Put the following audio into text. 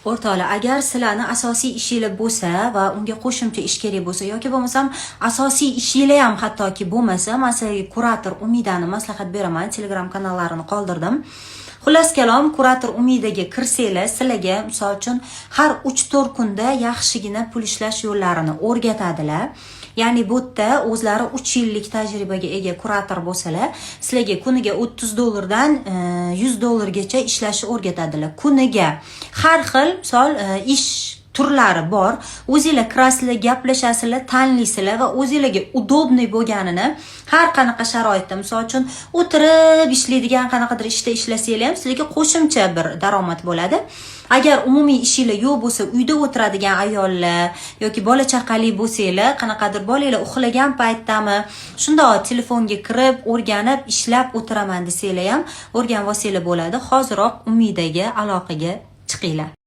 O'rtoqlar, agar sizlarni asosiy ishinglar bo'lsa va unga qo'shimcha ish kerak bo'lsa yoki bo'lmasam asosiy ishinglar ham hattoki bo'lmasa, man sizlarga kurator Umidani maslahat beraman. Telegram kanallarini qoldirdim. Xullas kalom, kurator Umidaga kirsanglar, sizlarga, misol uchun, har 3-4 kunda yaxshigina pul ishlash yo'llarini o'rgatadilar. Ya'ni bu yerda o'zlari 3 yillik tajribaga ega kurator bo'lsalar, sizlarga kuniga 30 dollardan 100 dollargacha ishlashni o'rgatadilar. Kuniga har xil, misol, ish turlari bor. O'zinglar kirasizlar, gaplashasizlar, tanlaysizlar va o'zinglarga удобный bo'lganini har qanaqa sharoitda, misol uchun, o'tirib ishlaydigan qanaqadir ishda ishlasanglar ham, sizlarga qo'shimcha bir daromad bo'ladi. Agar umumiy ishinglar yo'q bo'lsa, uyda o'tiradigan ayollar yoki bola chaqali bo'lsanglar, qanaqadir bolanglar uxlagan paytdami, shundoq telefonga kirib, o'rganib, ishlab o'tiraman desanglar ham, o'rganib olsanglar bo'ladi. Hoziroq Umidaga aloqaga chiqinglar.